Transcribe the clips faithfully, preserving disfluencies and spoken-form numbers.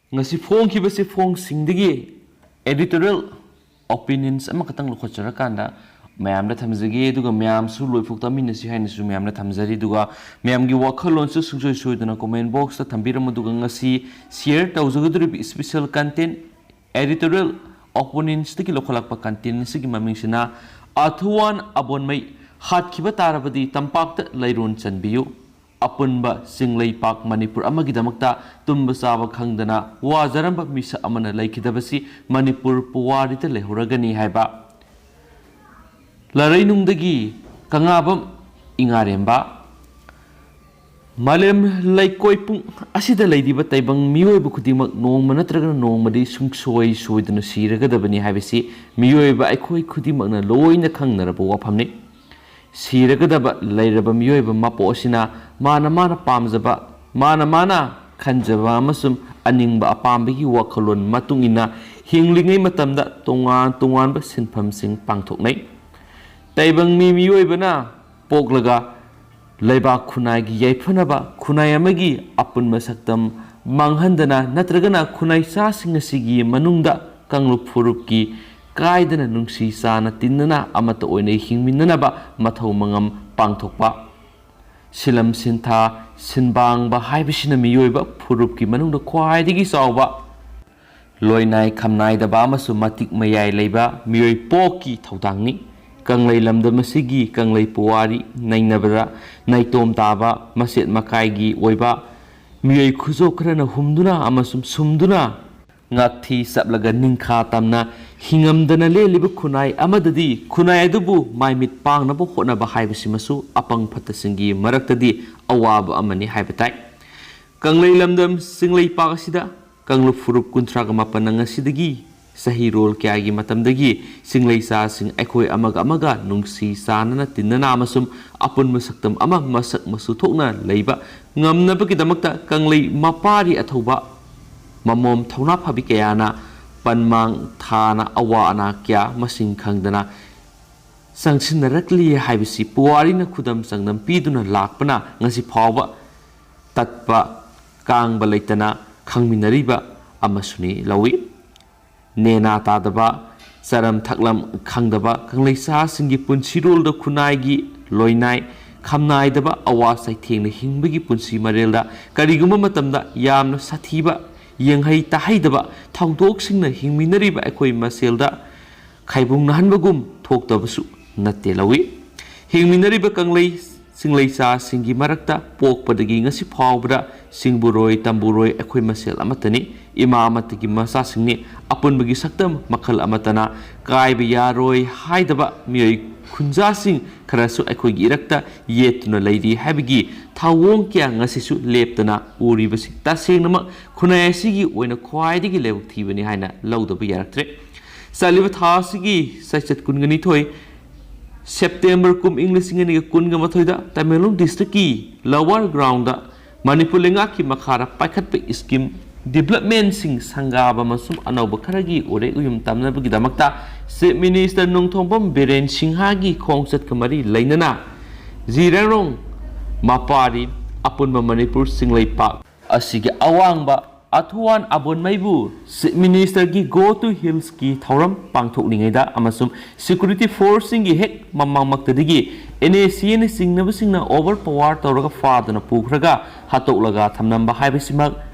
ꯉꯁꯤ ꯐꯣꯡꯈꯤꯕ ꯆꯦꯐꯣꯡꯁꯤꯡꯗꯒꯤ editorial opinions ꯑꯃꯈꯛꯇꯪ ꯂꯧꯈꯠꯆꯔꯀꯥꯟꯗ ꯃꯌꯥꯝꯗ ꯊꯝꯖꯒꯦ, ꯑꯗꯨꯒ ꯃꯌꯥꯝꯁꯨ ꯂꯣꯏꯐꯥꯎ ꯇꯥꯃꯤꯟꯅꯁꯤ ꯍꯥꯏꯅꯁꯨ ꯃꯌꯥꯝꯗ ꯊꯝꯖꯔꯤ꯫ ꯑꯗꯨꯒ ꯃꯌꯥꯝꯒꯤ ꯋꯥꯈꯜꯂꯣꯟꯁꯨ ꯁꯨꯡꯁꯣꯏ ꯁꯣꯏꯗꯅ comment box ꯇ ꯊꯝꯕꯤꯔꯝꯃꯨ꯫ ꯑꯗꯨꯒ ꯉꯁꯤ share ꯇꯧꯖꯒꯗꯧꯔꯤꯕ special content, editorial opinions ꯇꯒꯤ ꯂꯧꯈꯠꯂꯛꯄ content ꯑꯁꯤꯒꯤ ꯃꯃꯤꯡꯁꯤꯅ ꯑꯊꯨꯋꯥꯟ ꯑꯕꯣꯟꯃꯩ ꯍꯥꯠꯈꯤꯕ ꯇꯥꯔꯕꯗꯤ ꯇꯝꯄꯥꯛꯇ ꯂꯩꯔꯣꯟ ꯆꯟꯕꯤꯌꯨ꯫ ꯑꯄꯨꯟꯕ ꯆꯤꯡꯂꯩꯄꯥꯛ ꯃꯅꯤꯄꯨꯔ ꯑꯃꯒꯤꯗꯃꯛꯇ ꯇꯨꯝꯕ ꯆꯥꯕ ꯈꯪꯗꯅ ꯋꯥꯖꯔꯝꯕ ꯃꯤꯁꯛ ꯑꯃꯅ ꯂꯩꯈꯤꯗꯕꯁꯤ ꯃꯅꯤꯄꯨꯔ ꯄꯨꯋꯥꯔꯤꯗ ꯂꯩꯍꯧꯔꯒꯅꯤ ꯍꯥꯏꯕ꯫ ꯂꯔꯩꯅꯨꯡꯗꯒꯤ ꯀꯪꯂꯥꯕꯝ ꯏꯉꯥꯔꯦꯝꯕ꯫ ꯃꯥꯂꯦꯝ ꯂꯩꯀꯣꯏ ꯄꯨꯡ ꯑꯁꯤꯗ ꯂꯩꯔꯤꯕ ꯇꯥꯏꯕꯪ ꯃꯤꯑꯣꯏꯕ ꯈꯨꯗꯤꯡꯃꯛ ꯅꯣꯡꯃ ꯅꯠꯇ꯭ꯔꯒ ꯅꯣꯡꯃꯗꯤ ꯁꯨꯡꯁꯣꯏ ꯁꯣꯏꯗꯅ ꯁꯤꯔꯒꯗꯕꯅꯤ ꯍꯥꯏꯕꯁꯤ ꯃꯤꯑꯣꯏꯕ ꯑꯩꯈꯣꯏ ꯈꯨꯗꯤꯡꯃꯛꯅ ꯂꯣꯏꯅ ꯈꯪꯅꯔꯕ ꯋꯥꯐꯝꯅꯤ꯫ ꯁꯤꯔꯒꯗꯕ ꯂꯩꯔꯕ ꯃꯤꯑꯣꯏꯕ ꯃꯄꯣꯛ ꯑꯁꯤꯅ ꯃꯥꯅ ꯃꯥꯅ ꯄꯥꯝꯖꯕ, ꯃꯥꯅ ꯃꯥꯅ ꯈꯟꯖꯕ ꯑꯃꯁꯨꯡ ꯑꯅꯤꯡꯕ ꯑꯄꯥꯝꯕꯒꯤ ꯋꯥꯈꯜꯂꯣꯟ ꯃꯇꯨꯡ ꯏꯟꯅ ꯍꯤꯡꯂꯤꯉꯩ ꯃꯇꯝꯗ ꯇꯣꯉꯥꯟ ꯇꯣꯉꯥꯟꯕ ꯁꯤꯟꯐꯝꯁꯤꯡ ꯄꯥꯡꯊꯣꯛꯅꯩ꯫ ꯇꯥꯏꯕꯪ ꯃꯤ ꯃꯤꯑꯣꯏꯕꯅ ꯄꯣꯛꯂꯒ ꯂꯩꯕꯥꯛ ꯈꯨꯟꯅꯥꯏꯒꯤ ꯌꯥꯏꯐꯅꯕ, ꯈꯨꯟꯅꯥꯏ ꯑꯃꯒꯤ ꯑꯄꯨꯟꯕ ꯁꯛꯇꯝ ꯃꯥꯡꯍꯟꯗꯅ ꯅꯠꯇ꯭ꯔꯒꯅ ꯈꯨꯟꯅꯥꯏ ꯆꯥꯁꯤꯡ ꯑꯁꯤꯒꯤ ꯃꯅꯨꯡꯗ ꯀꯥꯡꯂꯨꯞ ꯐꯨꯔꯨꯞꯀꯤ ꯀꯥꯏꯗꯅ ꯅꯨꯡꯁꯤ ꯆꯥꯅ ꯇꯤꯟꯅꯅ ꯑꯃꯠꯇ ꯑꯣꯏꯅ ꯍꯤꯡꯃꯤꯟꯅꯅꯕ ꯃꯊꯧ ꯃꯉꯝ ꯄꯥꯡꯊꯣꯛꯄ꯫ ꯁꯤꯂꯝ ꯁꯤꯟꯊꯥ ꯁꯤꯟꯕꯥꯡꯕ ꯍꯥꯏꯕꯁꯤꯅ ꯃꯤꯑꯣꯏꯕ ꯐꯨꯔꯨꯞꯀꯤ ꯃꯅꯨꯡꯗ ꯈ꯭ꯋꯥꯏꯗꯒꯤ ꯆꯥꯎꯕ, ꯂꯣꯏꯅꯥꯏ ꯈꯝꯅꯥꯏꯗꯕ ꯑꯃꯁꯨꯡ ꯃꯇꯤꯛ ꯃꯌꯥꯏ ꯂꯩꯕ ꯃꯤꯑꯣꯏ ꯄꯣꯛꯀꯤ ꯊꯧꯗꯥꯡꯅꯤ꯫ ꯀꯪꯂꯩ ꯂꯝꯗꯝ ꯑꯁꯤꯒꯤ ꯀꯪꯂꯩ ꯄꯨꯋꯥꯔꯤ ꯅꯩꯅꯕꯗ ꯅꯥꯏꯇꯣꯝ ꯇꯥꯕ, ꯃꯆꯦꯠ ꯃꯀꯥꯏꯒꯤ ꯑꯣꯏꯕ ꯃꯤꯑꯣꯏ ꯈꯨꯖꯣꯞ ꯈꯔꯅ ꯍꯨꯝꯗꯨꯅ ꯑꯃꯁꯨꯡ ꯁꯨꯝꯗꯨꯅ ꯉꯥꯛꯊꯤ ꯆꯞꯂꯒ ꯅꯤꯡꯈꯥ ꯇꯝꯅ ꯍꯤꯡꯉꯝꯗꯅ ꯂꯦꯜꯂꯤꯕ ꯈꯨꯟꯅꯥꯏ ꯑꯃꯗꯗꯤ ꯈꯨꯟꯅꯥꯏ ꯑꯗꯨꯕꯨ ꯃꯥꯏꯃꯤꯠ ꯄꯥꯡꯅꯕ ꯍꯣꯠꯅꯕ ꯍꯥꯏꯕꯁꯤꯃꯁꯨ ꯑꯄꯪ ꯐꯠꯇꯁꯤꯡꯒꯤ ꯃꯔꯛꯇꯗꯤ ꯑꯋꯥꯕ ꯑꯃꯅꯤ ꯍꯥꯏꯕ ꯇꯥꯏ꯫ ꯀꯪꯂꯩ ꯂꯝꯗꯝ ꯆꯤꯡꯂꯩꯄꯥꯛ ꯑꯁꯤꯗ ꯀꯥꯡꯂꯨꯞ ꯐꯨꯔꯨꯞ ꯀꯨꯟꯊ꯭ꯔꯥꯒ ꯃꯥꯄꯟꯅ ꯉꯁꯤꯗꯒꯤ ꯆꯍꯤꯔꯣꯜ ꯀꯌꯥꯒꯤ ꯃꯇꯝꯗꯒꯤ ꯆꯤꯡꯂꯩꯆꯥꯁꯤꯡ ꯑꯩꯈꯣꯏ ꯑꯃꯒ ꯑꯃꯒ ꯅꯨꯡꯁꯤ ꯆꯥꯟꯅꯅ ꯇꯤꯟꯅꯅ ꯑꯃꯁꯨꯡ ꯑꯄꯨꯟꯕ ꯁꯛꯇꯝ ꯑꯃ ꯃꯁꯛ ꯃꯆꯨ ꯊꯣꯛꯅ ꯂꯩꯕ ꯉꯝꯅꯕꯒꯤꯗꯃꯛꯇ ꯀꯪꯂꯩ ꯃꯄꯥꯔꯤ ꯑꯊꯧꯕ ꯃꯃꯣꯝ ꯊꯧꯅꯥ ꯐꯕꯤ ꯀꯌꯥꯅ ꯄꯟꯃꯥꯡ ꯊꯥꯅ ꯑꯋꯥ ꯑꯅꯥ ꯀꯌꯥ ꯃꯁꯤꯡ ꯈꯪꯗꯅ ꯆꯪꯁꯤꯟꯅꯔꯛꯂꯤ ꯍꯥꯏꯕꯁꯤ ꯄꯨꯋꯥꯔꯤꯅ ꯈꯨꯗꯝ ꯆꯥꯡꯗꯝ ꯄꯤꯗꯨꯅ ꯂꯥꯛꯄꯅ ꯉꯁꯤ ꯐꯥꯎꯕ ꯇꯠꯄ ꯀꯥꯡꯕ ꯂꯩꯇꯅ ꯈꯪꯃꯤꯟꯅꯔꯤꯕ ꯑꯃꯁꯨꯅꯤ ꯂꯧꯏ꯫ ꯅꯦꯅꯥ ꯇꯥꯗꯕ, ꯆꯥꯔꯝ ꯊꯛꯂꯝ ꯈꯪꯗꯕ ꯀꯪꯂꯩꯁꯥꯁꯤꯡꯒꯤ ꯄꯨꯟꯁꯤꯔꯣꯜꯗ ꯈꯨꯟꯅꯥꯏꯒꯤ ꯂꯣꯏꯅꯥꯏ ꯈꯝꯅꯥꯏꯗꯕ ꯑꯋꯥ ꯆꯩꯊꯦꯡꯅ ꯍꯤꯡꯕꯒꯤ ꯄꯨꯟꯁꯤ ꯃꯔꯦꯜꯗ ꯀꯔꯤꯒꯨꯝꯕ ꯃꯇꯝꯗ ꯌꯥꯝꯅ ꯁꯥꯊꯤꯕ, ꯌꯦꯡꯍꯩ ꯇꯥꯍꯩꯗꯕ ꯊꯧꯗꯣꯛꯁꯤꯡꯅ ꯍꯤꯡꯃꯤꯟꯅꯔꯤꯕ ꯑꯩꯈꯣꯏ ꯃꯁꯦꯜꯗ ꯈꯥꯏꯕꯨꯡꯅꯍꯟꯕꯒꯨꯝ ꯊꯣꯛꯇꯕꯁꯨ ꯅꯠꯇꯦ ꯂꯧꯏ꯫ ꯍꯤꯡꯃꯤꯟꯅꯔꯤꯕ ꯀꯪꯂꯩ ꯆꯤꯡꯂꯩꯆꯥꯁꯤꯡꯒꯤ ꯃꯔꯛꯇ ꯄꯣꯛꯄꯗꯒꯤ ꯉꯁꯤ ꯐꯥꯎꯕꯗ ꯁꯤꯡꯕꯨꯔꯣꯏ ꯇꯝꯕꯨꯔꯣꯏ ꯑꯩꯈꯣꯏ ꯃꯁꯦꯜ ꯑꯃꯠꯇꯅꯤ꯫ ꯏꯃꯥ ꯑꯃꯠꯇꯒꯤ ꯃꯆꯥꯁꯤꯡꯅꯤ꯫ ꯑꯄꯨꯟꯕꯒꯤ ꯁꯛꯇꯝ ꯃꯈꯜ ꯑꯃꯠꯇꯅ ꯀꯥꯏꯕ ꯌꯥꯔꯣꯏ ꯍꯥꯏꯗꯕ ꯃꯤꯑꯣꯏ ꯈꯨꯟꯖꯥꯁꯤꯡ ꯈꯔꯁꯨ ꯑꯩꯈꯣꯏꯒꯤ ꯏꯔꯛꯇ ꯌꯦꯠꯇꯨꯅ ꯂꯩꯔꯤ ꯍꯥꯏꯕꯒꯤ ꯊꯧꯑꯣꯡ ꯀꯌꯥ ꯉꯁꯤꯁꯨ ꯂꯦꯞꯇꯅ ꯎꯔꯤꯕꯁꯤ ꯇꯁꯦꯡꯅꯃꯛ ꯈꯨꯟꯅꯥꯏ ꯑꯁꯤꯒꯤ ꯑꯣꯏꯅ ꯈ꯭ꯋꯥꯏꯗꯒꯤ ꯂꯥꯏꯕꯛ ꯊꯤꯕꯅꯤ ꯍꯥꯏꯅ ꯂꯧꯗꯕ ꯌꯥꯔꯛꯇ꯭ꯔꯦ꯫ ꯆꯠꯂꯤꯕ ꯊꯥ ꯑꯁꯤꯒꯤ ꯆꯩꯆꯠ ꯀꯨꯟꯒ ꯅꯤꯊꯣꯏ, ꯁꯦꯞꯇꯦꯝꯕꯔ ꯀꯨꯝ ꯏꯪ ꯂꯤꯁꯤꯡ ꯑꯅꯤꯒ ꯀꯨꯟꯒ ꯃꯥꯊꯣꯏꯗ ꯇꯃꯦꯡꯂꯣꯡ ꯗꯤꯁꯇ꯭ꯔꯤꯛꯀꯤ ꯂꯋꯥꯔ ꯒ꯭ꯔꯥꯎꯟꯗ ꯃꯅꯤꯄꯨꯔ ꯂꯩꯉꯥꯛꯀꯤ ꯃꯈꯥꯗ ꯄꯥꯏꯈꯠꯄ ꯁ꯭ꯀꯤꯝ ꯗꯤꯕ꯭ꯂꯞꯃꯦꯟꯁꯤꯡ ꯁꯪꯒꯥꯕ ꯑꯃꯁꯨꯡ ꯑꯅꯧꯕ ꯈꯔꯒꯤ ꯎꯔꯦꯛ ꯎꯌꯨꯝ ꯇꯝꯅꯕꯒꯤꯗꯃꯛꯇ ꯆꯤꯐ ꯃꯤꯅꯤꯁꯇꯔ ꯅꯣꯡꯊꯣꯝꯕꯝ ꯕꯤꯔꯦꯟ ꯁꯤꯡꯍꯒꯤ ꯈꯣꯡꯆꯠꯀ ꯃꯔꯤ ꯂꯩꯅꯅ ꯖꯤꯔꯥꯔꯣꯡ ꯃꯄꯥꯔꯤ ꯑꯄꯨꯟꯕ ꯃꯅꯤꯄꯨꯔ ꯆꯤꯡꯂꯩꯄꯥꯛ ꯑꯁꯤꯒꯤ ꯑꯋꯥꯡꯕ ꯑꯊꯨꯋꯥꯟ ꯑꯕꯣꯟꯃꯩꯕꯨ ꯆꯤꯐ ꯃꯤꯅꯤꯁꯇꯔꯒꯤ Go to Hillsꯀꯤ ꯊꯧꯔꯝ ꯄꯥꯡꯊꯣꯛꯂꯤꯉꯩꯗ ꯑꯃꯁꯨꯡ ꯁꯦꯀ꯭ꯌꯨꯔꯤꯇꯤ ꯐꯣꯔꯁꯁꯤꯡꯒꯤ ꯍꯦꯛ ꯃꯃꯥꯡꯃꯛꯇꯗꯒꯤ NSCNꯅ ꯆꯤꯡꯅꯕꯁꯤꯡꯅ ꯑꯣꯚꯔ ꯄꯋꯥꯔ ꯇꯧꯔꯒ ꯐꯥꯗꯨꯅ ꯄꯨꯈ꯭ꯔꯒ ꯍꯥꯠꯇꯣꯛꯂꯒ ꯊꯝꯂꯝꯕ ꯍꯥꯏꯕꯁꯤꯃꯛ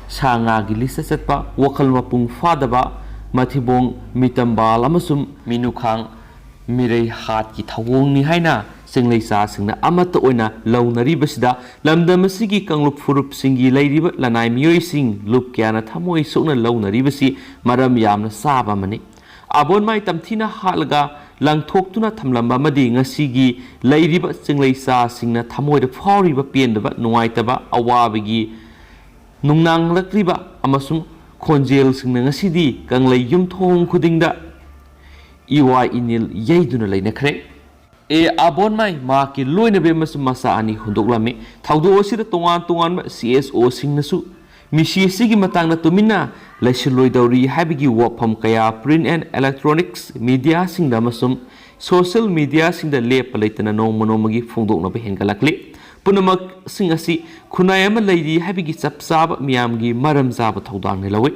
ꯁꯥ ꯉꯥꯒꯤ ꯂꯤꯁꯇ ꯆꯠꯄ, ꯋꯥꯈꯜ ꯃꯄꯨꯡ ꯐꯥꯗꯕ, ꯃꯊꯤꯕꯣꯡ, ꯃꯤꯇꯝꯕꯥꯜ ꯑꯃꯁꯨꯡ ꯃꯤꯅꯨꯈꯥꯡ ꯃꯤꯔꯩ ꯍꯥꯠꯀꯤ ꯊꯧꯑꯣꯡꯅꯤ ꯍꯥꯏꯅ ꯆꯤꯡꯂꯩꯆꯥꯁꯤꯡꯅ ꯑꯃꯠꯇ ꯑꯣꯏꯅ ꯂꯧꯅꯔꯤꯕꯁꯤꯗ ꯂꯝꯗꯝ ꯑꯁꯤꯒꯤ ꯀꯥꯡꯂꯨꯞ ꯐꯨꯔꯨꯞꯁꯤꯡꯒꯤ ꯂꯩꯔꯤꯕ ꯂꯅꯥꯏ ꯃꯤꯑꯣꯏꯁꯤꯡ ꯂꯨꯞ ꯀꯌꯥꯅ ꯊꯃꯣꯏ ꯁꯣꯛꯅ ꯂꯧꯅꯔꯤꯕꯁꯤ ꯃꯔꯝ ꯌꯥꯝꯅ ꯆꯥꯕ ꯑꯃꯅꯤ꯫ ꯑꯕꯣꯟꯃꯥꯏ ꯇꯝꯊꯤꯅ ꯍꯥꯠꯂꯒ ꯂꯪꯊꯣꯛꯇꯨꯅ ꯊꯝꯂꯝꯕ ꯑꯃꯗꯤ ꯉꯁꯤꯒꯤ ꯂꯩꯔꯤꯕ ꯆꯤꯡꯂꯩꯆꯥꯁꯤꯡꯅ ꯊꯃꯣꯏꯗ ꯐꯥꯎꯔꯤꯕ ꯄꯦꯟꯗꯕ, ꯅꯨꯡꯉꯥꯏꯇꯕ, ꯑꯋꯥꯕꯒꯤ ꯅꯨꯡꯅꯥꯡꯂꯛꯂꯤꯕ ꯑꯃꯁꯨꯡ ꯈꯣꯟꯖꯦꯜꯁꯤꯡꯅ ꯉꯁꯤꯗꯤ ꯀꯪꯂꯩ ꯌꯨꯝꯊꯣꯡ ꯈꯨꯗꯤꯡꯗ ꯏꯋꯥ ꯏꯅꯤꯜ ꯌꯩꯗꯨꯅ ꯂꯩꯅꯈ꯭ꯔꯦ꯫ ꯑꯦ ꯑꯕꯣꯟꯃꯥꯏ ꯃꯍꯥꯛꯀꯤ ꯂꯣꯏꯅꯕꯤ ꯑꯃꯁꯨꯡ ꯃꯆꯥ ꯑꯅꯤ ꯍꯨꯟꯗꯣꯛꯂꯝꯃꯤ꯫ ꯊꯧꯗꯣꯛ ꯑꯁꯤꯗ ꯇꯣꯉꯥꯟ ꯇꯣꯉꯥꯟꯕ CSOꯁꯤꯡꯅꯁꯨ ꯃꯤꯁꯤ ꯑꯁꯤꯒꯤ ꯃꯇꯥꯡꯗ ꯇꯨꯃꯤꯟꯅ ꯂꯩꯁꯤꯜꯂꯣꯏꯗꯧꯔꯤ ꯍꯥꯏꯕꯒꯤ ꯋꯥꯐꯝ ꯀꯌꯥ print and electronics mediaꯁꯤꯡꯗ ꯑꯃꯁꯨꯡ social mediaꯁꯤꯡꯗ ꯂꯦꯞꯄ ꯂꯩꯇꯅ ꯅꯣꯡꯃ ꯅꯣꯡꯃꯒꯤ ꯐꯣꯡꯗꯣꯛꯅꯕ ꯍꯦꯟꯒꯠꯂꯛꯂꯤ꯫ ꯄꯨꯝꯅꯃꯛꯁꯤꯡ ꯑꯁꯤ ꯈꯨꯟꯅꯥꯏ ꯑꯃ ꯂꯩꯔꯤ ꯍꯥꯏꯕꯒꯤ ꯆꯞ ꯆꯥꯕ ꯃꯤꯌꯥꯝꯒꯤ ꯃꯔꯝ ꯆꯥꯕ ꯊꯧꯗꯥꯡꯅꯤ ꯂꯧꯏ꯫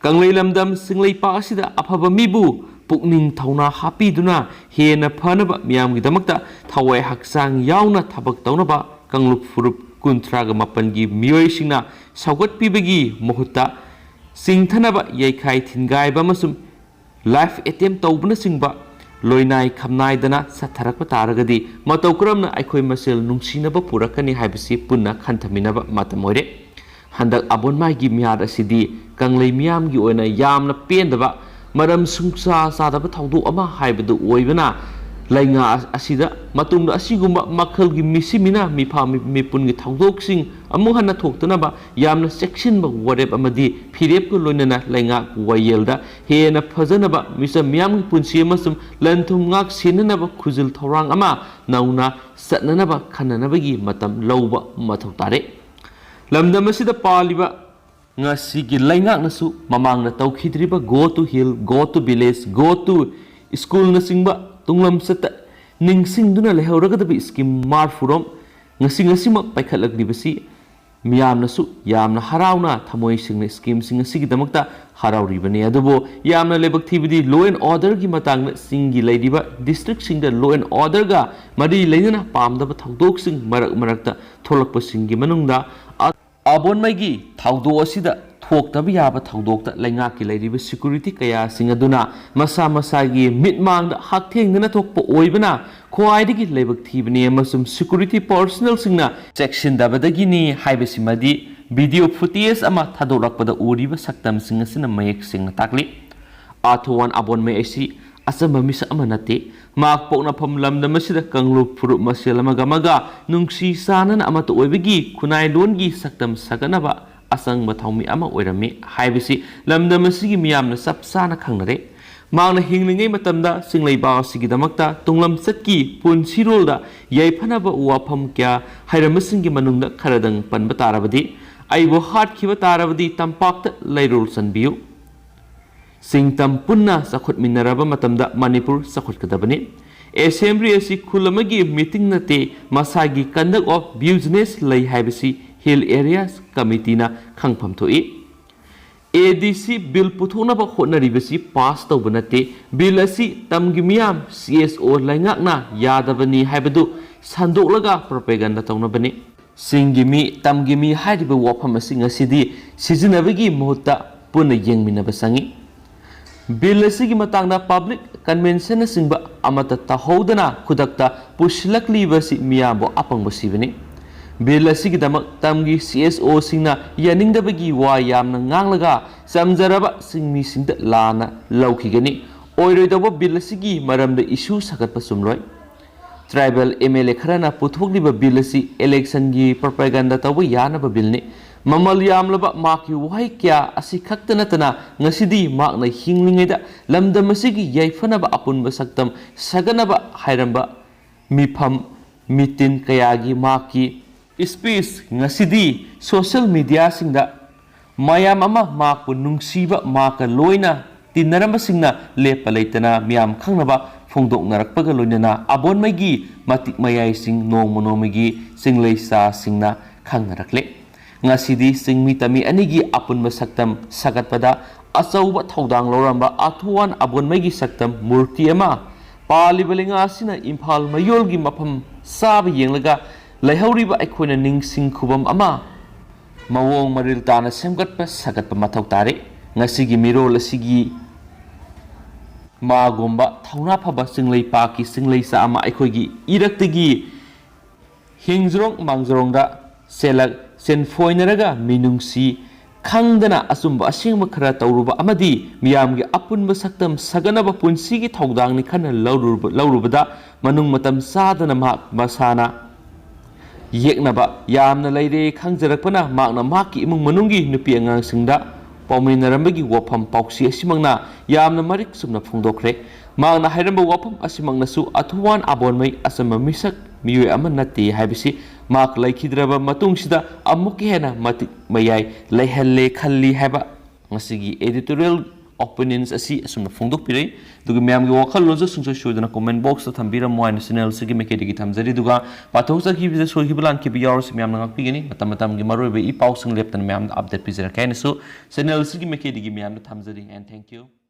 ꯀꯪꯂꯩ ꯂꯝꯗꯝ ꯁꯤꯡꯂꯩꯄꯥꯛ ꯑꯁꯤꯗ ꯑꯐꯕ ꯃꯤꯕꯨ ꯄꯨꯛꯅꯤꯡ ꯊꯧꯅꯥ ꯍꯥꯞꯄꯤꯗꯨꯅ ꯍꯦꯟꯅ ꯐꯅꯕ ꯃꯤꯌꯥꯝꯒꯤꯗꯃꯛꯇ ꯊꯋꯥꯏ ꯍꯛꯆꯥꯡ ꯌꯥꯎꯅ ꯊꯕꯛ ꯇꯧꯅꯕ ꯀꯥꯡꯂꯨꯞ ꯐꯨꯔꯨꯞ ꯀꯨꯟꯊ꯭ꯔꯥꯒ ꯃꯥꯄꯟꯒꯤ ꯃꯤꯑꯣꯏꯁꯤꯡꯅ ꯁꯧꯒꯠꯄꯤꯕꯒꯤ ꯃꯍꯨꯠꯇ ꯆꯤꯡꯊꯅꯕ ꯌꯩꯈꯥꯏ ꯊꯤꯟꯒꯥꯏꯕ ꯑꯃꯁꯨꯡ life attempt ꯇꯧꯕꯅꯆꯤꯡꯕ ꯂꯣꯏꯅꯥꯏ ꯈꯝꯅꯥꯏꯗꯅ ꯆꯠꯊꯔꯛꯄ ꯇꯥꯔꯒꯗꯤ ꯃꯇꯧ ꯀꯔꯝꯅ ꯑꯩꯈꯣꯏ ꯃꯁꯦꯜ ꯅꯨꯡꯁꯤꯅꯕ ꯄꯨꯔꯛꯀꯅꯤ ꯍꯥꯏꯕꯁꯤ ꯄꯨꯟꯅ ꯈꯟꯊꯃꯤꯟꯅꯕ ꯃꯇꯝ ꯑꯣꯏꯔꯦ꯫ ꯍꯟꯗꯛ ꯑꯕꯣꯟꯃꯥꯏꯒꯤ ꯃꯤꯍꯥꯠ ꯑꯁꯤꯗꯤ ꯀꯪꯂꯩ ꯃꯤꯌꯥꯝꯒꯤ ꯑꯣꯏꯅ ꯌꯥꯝꯅ ꯄꯦꯟꯗꯕ, ꯃꯔꯝ ꯁꯨꯡꯆꯥ ꯆꯥꯗꯕ ꯊꯧꯗꯣꯛ ꯑꯃ ꯍꯥꯏꯕꯗꯨ ꯑꯣꯏꯕꯅ, ꯂꯩꯉꯥꯛ ꯑꯁꯤꯗ ꯃꯇꯨꯡꯗ ꯑꯁꯤꯒꯨꯝꯕ ꯃꯈꯜꯒꯤ ꯃꯤꯁꯤ ꯃꯤꯅ ꯃꯤꯐꯥ ꯃꯤ-, ꯃꯤꯄꯨꯟꯒꯤ ꯊꯧꯗꯣꯛꯁꯤꯡ ꯑꯃꯨꯛ ꯍꯟꯅ ꯊꯣꯛꯇꯅꯕ ꯌꯥꯝꯅ ꯆꯦꯛꯁꯤꯟꯕ ꯋꯥꯔꯦꯞ ꯑꯃꯗꯤ ꯐꯤꯔꯦꯞꯀ ꯂꯣꯏꯅꯅ ꯂꯩꯉꯥꯛ ꯋꯥꯌꯦꯜꯗ ꯍꯦꯟꯅ ꯐꯖꯅꯕ ꯃꯤꯆꯝ ꯃꯤꯌꯥꯝꯒꯤ ꯄꯨꯟꯁꯤ ꯑꯃꯁꯨꯡ ꯂꯟ ꯊꯨꯝ ꯉꯥꯛ ꯁꯦꯟꯅꯅꯕ ꯈꯨꯖꯤꯜ ꯊꯧꯔꯥꯡ ꯑꯃ ꯅꯧꯅ ꯆꯠꯅꯅꯕ ꯈꯟꯅꯅꯕꯒꯤ ꯃꯇꯝ ꯂꯧꯕ ꯃꯊꯧ ꯇꯥꯔꯦ꯫ ꯂꯝꯗꯝ ꯑꯁꯤꯗ ꯄꯥꯜꯂꯤꯕ ꯉꯁꯤꯒꯤ ꯂꯩꯉꯥꯛꯅꯁꯨ ꯃꯃꯥꯡꯗ ꯇꯧꯈꯤꯗ꯭ꯔꯤꯕ Go to Hill, Go to Village, Go to Schoolꯅꯆꯤꯡꯕ ꯇꯨꯡꯂꯝꯆꯠꯇ ꯅꯤꯡꯁꯤꯡꯗꯨꯅ ꯂꯩꯍꯧꯔꯒꯗꯕ scheme ꯃꯔꯐꯨꯔꯣꯝ ꯉꯁꯤ ꯉꯁꯤꯃꯛ ꯄꯥꯏꯈꯠꯂꯛꯂꯤꯕꯁꯤ ꯃꯤꯌꯥꯝꯅꯁꯨ ꯌꯥꯝꯅ ꯍꯔꯥꯎꯅ ꯊꯃꯣꯏ ꯁꯦꯡꯅ schemeꯁꯤꯡ ꯑꯁꯤꯒꯤꯗꯃꯛꯇ ꯍꯔꯥꯎꯔꯤꯕꯅꯤ꯫ ꯑꯗꯨꯕꯨ ꯌꯥꯝꯅ ꯂꯥꯏꯕꯛ ꯊꯤꯕꯗꯤ law and orderꯒꯤ ꯃꯇꯥꯡꯗ ꯆꯤꯡꯒꯤ ꯂꯩꯔꯤꯕ districtꯁꯤꯡꯗ law and orderꯒ ꯃꯔꯤ ꯂꯩꯅꯅ ꯄꯥꯝꯗꯕ ꯊꯧꯗꯣꯛꯁꯤꯡ ꯃꯔꯛ ꯃꯔꯛꯇ ꯊꯣꯛꯂꯛꯄꯁꯤꯡꯒꯤ ꯃꯅꯨꯡꯗ ꯑ-, ꯑꯕꯣꯟꯃꯩꯒꯤ ꯊꯧꯗꯣꯛ ꯑꯁꯤꯗ ꯊꯣꯛꯇꯕ ꯌꯥꯕ ꯊꯧꯗꯣꯛꯇ ꯂꯩꯉꯥꯛꯀꯤ ꯂꯩꯔꯤꯕ security ꯀꯌꯥꯁꯤꯡ ꯑꯗꯨꯅ ꯃꯁꯥ ꯃꯁꯥꯒꯤ ꯃꯤꯠꯃꯥꯡꯗ ꯍꯛꯊꯦꯡꯅꯅ ꯊꯣꯛꯄ ꯑꯣꯏꯕꯅ ꯈ꯭ꯋꯥꯏꯗꯒꯤ ꯂꯥꯏꯕꯛ ꯊꯤꯕꯅꯤ ꯑꯃꯁꯨꯡ security personnelꯁꯤꯡꯅ ꯆꯦꯛꯁꯤꯟꯗꯕꯗꯒꯤꯅꯤ ꯍꯥꯏꯕꯁꯤꯃꯗꯤ video footage ꯑꯃ ꯊꯥꯗꯣꯔꯛꯄꯗ ꯎꯔꯤꯕ ꯁꯛꯇꯝꯁꯤꯡ ꯑꯁꯤꯅ ꯃꯌꯦꯛ ꯁꯦꯡꯅ ꯇꯥꯛꯂꯤ꯫ ꯑꯥꯊꯨꯋꯥꯟ ꯑꯕꯣꯟꯃꯩ ꯑꯁꯤ ꯑꯆꯝꯕ ꯃꯤꯁꯛ ꯑꯃ ꯅꯠꯇꯦ꯫ ꯃꯍꯥꯛ ꯄꯣꯛꯅꯐꯝ ꯂꯝꯗꯝ ꯑꯁꯤꯗ ꯀꯥꯡꯂꯨꯞ ꯐꯨꯔꯨꯞ ꯃꯁꯦꯜ ꯑꯃꯒ ꯑꯃꯒ ꯅꯨꯡꯁꯤ ꯆꯥꯟꯅꯅ ꯑꯃꯠꯇ ꯑꯣꯏꯕꯒꯤ ꯈꯨꯟꯅꯥꯏ ꯂꯣꯟꯒꯤ ꯁꯛꯇꯝ ꯁꯥꯒꯠꯅꯕ ꯑꯆꯪꯕ ꯊꯧꯃꯤ ꯑꯃ ꯑꯣꯏꯔꯝꯃꯤ ꯍꯥꯏꯕꯁꯤ ꯂꯝꯗꯝ ꯑꯁꯤꯒꯤ ꯃꯤꯌꯥꯝꯅ ꯆꯞ ꯆꯥꯅ ꯈꯪꯅꯔꯦ꯫ ꯃꯍꯥꯛꯅ ꯍꯤꯡꯂꯤꯉꯩ ꯃꯇꯝꯗ ꯆꯤꯡꯂꯩꯕꯥꯛ ꯑꯁꯤꯒꯤꯗꯃꯛꯇ ꯇꯨꯡꯂꯝꯆꯠꯀꯤ ꯄꯨꯟꯁꯤꯔꯣꯜꯗ ꯌꯥꯏꯐꯅꯕ ꯋꯥꯐꯝ ꯀꯌꯥ ꯍꯥꯏꯔꯝꯕꯁꯤꯡꯒꯤ ꯃꯅꯨꯡꯗ ꯈꯔꯗꯪ ꯄꯟꯕ ꯇꯥꯔꯕꯗꯤ, "ꯑꯩꯕꯨ ꯍꯥꯠꯈꯤꯕ ꯇꯥꯔꯕꯗꯤ ꯇꯝꯄꯥꯛꯇ ꯂꯩꯔꯣꯜ ꯆꯟꯕꯤꯌꯨ꯫ ꯆꯤꯡ ꯇꯝ ꯄꯨꯟꯅ ꯆꯥꯎꯈꯠꯃꯤꯟꯅꯔꯕ ꯃꯇꯝꯗ ꯃꯅꯤꯄꯨꯔ ꯆꯥꯎꯈꯠꯀꯗꯕꯅꯤ꯫ ꯑꯦꯁꯦꯝꯕ꯭ꯂꯤ ꯑꯁꯤ ꯈꯨꯜ ꯑꯃꯒꯤ ꯃꯤꯇꯤꯡ ꯅꯠꯇꯦ, ꯃꯁꯥꯒꯤ conduct of business ꯂꯩ ꯍꯥꯏꯕꯁꯤ ꯍꯤꯜ ꯑꯦꯔꯤꯌꯥꯁ ꯀꯃꯤꯇꯤꯅ ꯈꯪꯐꯝ ꯊꯣꯛꯏ꯫ ꯑꯦ ꯗꯤ ꯁꯤ ꯕꯤꯜ ꯄꯨꯊꯣꯛꯅꯕ ꯍꯣꯠꯅꯔꯤꯕꯁꯤ ꯄꯥꯁ ꯇꯧꯕ ꯅꯠꯇꯦ꯫ ꯕꯤꯜ ꯑꯁꯤ ꯇꯝꯒꯤ ꯃꯤꯌꯥꯝ, ꯁꯤ ꯑꯦꯁ ꯑꯣ ꯂꯩꯉꯥꯛꯅ ꯌꯥꯗꯕꯅꯤ ꯍꯥꯏꯕꯗꯨ ꯁꯟꯗꯣꯛꯂꯒ ꯄ꯭ꯔꯣꯄꯦꯒꯟꯗꯥ ꯇꯧꯅꯕꯅꯤ꯫ ꯆꯤꯡꯒꯤ ꯃꯤ, ꯇꯝꯒꯤ ꯃꯤ ꯍꯥꯏꯔꯤꯕ ꯋꯥꯐꯝ ꯑꯁꯤ ꯉꯁꯤꯗꯤ ꯁꯤꯖꯤꯟꯅꯕꯒꯤ ꯃꯍꯨꯠꯇ ꯄꯨꯟꯅ ꯌꯦꯡꯃꯤꯟꯅꯕ ꯆꯪꯏ꯫ ꯕꯤꯜ ꯑꯁꯤꯒꯤ ꯃꯇꯥꯡꯗ ꯄꯕ꯭ꯂꯤꯛ ꯀꯟꯚꯦꯟꯁꯟꯅꯆꯤꯡꯕ ꯑꯃꯠꯇ ꯇꯧꯍꯧꯗꯅ ꯈꯨꯗꯛꯇ ꯄꯨꯁꯤꯜꯂꯛꯂꯤꯕꯁꯤ ꯃꯤꯌꯥꯝꯕꯨ ꯑꯄꯪꯕ ꯁꯤꯕꯅꯤ꯫ ꯕꯤꯜ ꯑꯁꯤꯒꯤꯗꯃꯛ ꯇꯝꯒꯤ ꯁꯤ ꯑꯦꯁ ꯑꯣꯁꯤꯡꯅ ꯌꯥꯅꯤꯡꯗꯕꯒꯤ ꯋꯥ ꯌꯥꯝꯅ ꯉꯥꯡꯂꯒ ꯆꯝꯖꯔꯕ ꯆꯤꯡꯃꯤꯁꯤꯡꯗ ꯂꯥꯟꯅ ꯂꯧꯈꯤꯒꯅꯤ꯫ ꯑꯣꯏꯔꯣꯏꯗꯧꯕ ꯕꯤꯜ ꯑꯁꯤꯒꯤ ꯃꯔꯝꯗ ꯏꯁꯨ ꯁꯥꯒꯠꯄ ꯆꯨꯝꯂꯣꯏ꯫ ꯇ꯭ꯔꯥꯏꯕꯦꯜ ꯑꯦꯝ ꯑꯦꯜ ꯑꯦ ꯈꯔꯅ ꯄꯨꯊꯣꯛꯂꯤꯕ ꯕꯤꯜ ꯑꯁꯤ ꯏꯂꯦꯛꯁꯟꯒꯤ ꯄ꯭ꯔꯣꯄꯦꯒꯟꯗꯥ ꯇꯧꯕ ꯌꯥꯅꯕ ꯕꯤꯜꯅꯤ꯫ ꯃꯃꯜ ꯌꯥꯝꯂꯕ ꯃꯍꯥꯛꯀꯤ ꯋꯥꯍꯩ ꯀꯌꯥ ꯑꯁꯤ ꯈꯛꯇ ꯅꯠꯇꯅ ꯉꯁꯤꯗꯤ ꯃꯍꯥꯛꯅ ꯍꯤꯡꯂꯤꯉꯩꯗ ꯂꯝꯗꯝ ꯑꯁꯤꯒꯤ ꯌꯥꯏꯐꯅꯕ ꯑꯄꯨꯟꯕ ꯁꯛꯇꯝ ꯁꯥꯒꯠꯅꯕ ꯍꯥꯏꯔꯝꯕ ꯃꯤꯐꯝ, ꯃꯤꯇꯤꯟ ꯀꯌꯥꯒꯤ ꯃꯍꯥꯛꯀꯤ ꯁ꯭ꯄꯤꯆ ꯉꯁꯤꯗꯤ ꯁꯣꯁꯤꯌꯦꯜ ꯃꯤꯗꯤꯌꯥꯁꯤꯡꯗ ꯃꯌꯥꯝ ꯑꯃ ꯃꯍꯥꯛꯄꯨ ꯅꯨꯡꯁꯤꯕ, ꯃꯍꯥꯛꯀ ꯂꯣꯏꯅ ꯇꯤꯟꯅꯔꯝꯕꯁꯤꯡꯅ ꯂꯦꯞꯄ ꯂꯩꯇꯅ ꯃꯤꯌꯥꯝ ꯈꯪꯅꯕ ꯐꯣꯡꯗꯣꯛꯅꯔꯛꯄꯒ ꯂꯣꯏꯅꯅ ꯑꯕꯣꯟꯃꯩꯒꯤ ꯃꯇꯤꯛ ꯃꯌꯥꯏꯁꯤꯡ ꯅꯣꯡꯃ ꯅꯣꯡꯃꯒꯤ ꯆꯤꯡꯂꯩꯆꯥꯁꯤꯡꯅ ꯈꯪꯅꯔꯛꯂꯦ꯫ ꯉꯁꯤꯗꯤ ꯆꯤꯡꯃꯤ ꯇꯝꯃꯤ ꯑꯅꯤꯒꯤ ꯑꯄꯨꯟꯕ ꯁꯛꯇꯝ ꯁꯥꯒꯠꯄꯗ ꯑꯆꯧꯕ ꯊꯧꯗꯥꯡ ꯂꯧꯔꯝꯕ ꯑꯊꯨꯋꯥꯟ ꯑꯕꯣꯟꯃꯩꯒꯤ ꯁꯛꯇꯝ ꯃꯨꯔꯇꯤ ꯑꯃ ꯄꯥꯜꯂꯤꯕ ꯂꯩꯉꯥꯛ ꯑꯁꯤꯅ ꯏꯝꯐꯥꯜ ꯃꯌꯣꯜꯒꯤ ꯃꯐꯝ ꯆꯥꯕ ꯌꯦꯡꯂꯒ ꯂꯩꯍꯧꯔꯤꯕ ꯑꯩꯈꯣꯏꯅ ꯅꯤꯡꯁꯤꯡ ꯈꯨꯕꯝ ꯑꯃ ꯃꯑꯣꯡ ꯃꯔꯤꯜ ꯇꯥꯅ ꯁꯦꯝꯒꯠꯄ ꯁꯥꯒꯠꯄ ꯃꯊꯧ ꯇꯥꯔꯦ꯫ ꯉꯁꯤꯒꯤ ꯃꯤꯔꯣꯜ ꯑꯁꯤꯒꯤ ꯃꯥꯒꯨꯝꯕ ꯊꯧꯅꯥ ꯐꯕ ꯆꯤꯡꯂꯩꯄꯥꯛꯀꯤ ꯆꯤꯡꯂꯩꯆꯥ ꯑꯃ ꯑꯩꯈꯣꯏꯒꯤ ꯏꯔꯛꯇꯒꯤ ꯍꯤꯡꯖꯔꯣꯡ ꯃꯥꯡꯖꯔꯣꯡꯗ ꯆꯦꯜꯂꯛ ꯆꯦꯟꯐꯣꯏꯅꯔꯒ ꯃꯤꯅꯨꯡꯁꯤ ꯈꯪꯗꯅ ꯑꯆꯨꯝꯕ ꯑꯁꯦꯡꯕ ꯈꯔ ꯇꯧꯔꯨꯕ ꯑꯃꯗꯤ ꯃꯤꯌꯥꯝꯒꯤ ꯑꯄꯨꯟꯕ ꯁꯛꯇꯝ ꯁꯥꯒꯠꯅꯕ ꯄꯨꯟꯁꯤꯒꯤ ꯊꯧꯗꯥꯡꯅꯤ ꯈꯟꯅ ꯂꯧꯔꯨꯕ-, ꯂꯧꯔꯨꯕꯗ ꯃꯅꯨꯡ ꯃꯇꯝ ꯆꯥꯗꯅ ꯃꯍꯥꯛ ꯃꯁꯥꯅ ꯌꯦꯛꯅꯕ ꯌꯥꯝꯅ ꯂꯩꯔꯦ ꯈꯪꯖꯔꯛꯄꯅ ꯃꯍꯥꯛꯅ ꯃꯍꯥꯛꯀꯤ ꯏꯃꯨꯡ ꯃꯅꯨꯡꯒꯤ ꯅꯨꯄꯤ ꯑꯉꯥꯡꯁꯤꯡꯗ ꯄꯥꯎꯃꯤꯟꯅꯔꯝꯕꯒꯤ ꯋꯥꯐꯝ ꯄꯥꯎꯆꯦ ꯑꯁꯤꯃꯛꯅ ꯌꯥꯝꯅ ꯃꯔꯤꯛ ꯆꯨꯝꯅ ꯐꯣꯡꯗꯣꯛꯈ꯭ꯔꯦ꯫ ꯃꯍꯥꯛꯅ ꯍꯥꯏꯔꯝꯕ ꯋꯥꯐꯝ ꯑꯁꯤꯃꯛꯅꯁꯨ ꯑꯊꯨꯋꯥꯟ ꯑꯕꯣꯟꯃꯩ ꯑꯆꯝꯕ ꯃꯤꯁꯛ ꯃꯤꯑꯣꯏ ꯑꯃ ꯅꯠꯇꯦ ꯍꯥꯏꯕꯁꯤ ꯃꯍꯥꯛ ꯂꯩꯈꯤꯗ꯭ꯔꯕ ꯃꯇꯨꯡꯁꯤꯗ ꯑꯃꯨꯛꯀ ꯍꯦꯟꯅ ꯃꯇꯤꯛ ꯃꯌꯥꯏ ꯂꯩꯍꯜꯂꯦ ꯈꯜꯂꯤ ꯍꯥꯏꯕ ꯉꯁꯤꯒꯤ editorial opinions ꯑꯁꯤ ꯑꯁꯨꯝꯅ ꯐꯣꯡꯗꯣꯛꯄꯤꯔꯛꯏ꯫ ꯑꯗꯨꯒ ꯃꯌꯥꯝꯒꯤ ꯋꯥꯈꯜꯂꯣꯟꯁꯨ ꯁꯨꯡꯁꯣꯏ ꯁꯣꯏꯗꯅ comment box ꯇ ꯊꯝꯕꯤꯔꯝꯃꯣ ꯍꯥꯏꯅ channel ꯑꯁꯤꯒꯤ ꯃꯥꯏꯀꯩꯗꯒꯤ ꯊꯝꯖꯔꯤ꯫ ꯑꯗꯨꯒ ꯄꯥꯊꯣꯛꯆꯈꯤꯕꯗ ꯁꯣꯏꯈꯤꯕ ꯂꯥꯟꯈꯤꯕ ꯌꯥꯎꯔꯁꯨ ꯃꯌꯥꯝꯅ ꯉꯥꯛꯄꯤꯒꯅꯤ꯫ ꯃꯇꯝ ꯃꯇꯝꯒꯤ ꯃꯔꯨꯑꯣꯏꯕ ꯏ ꯄꯥꯎꯁꯤꯡ ꯂꯦꯞꯇꯅ ꯃꯌꯥꯝꯗ update ꯄꯤꯖꯔꯛꯀꯦ ꯍꯥꯏꯅꯁꯨ channel ꯑꯁꯤꯒꯤ ꯃꯥꯏꯀꯩꯗꯒꯤ ꯃꯌꯥꯝꯗ ꯊꯝꯖꯔꯤ꯫ And thank you.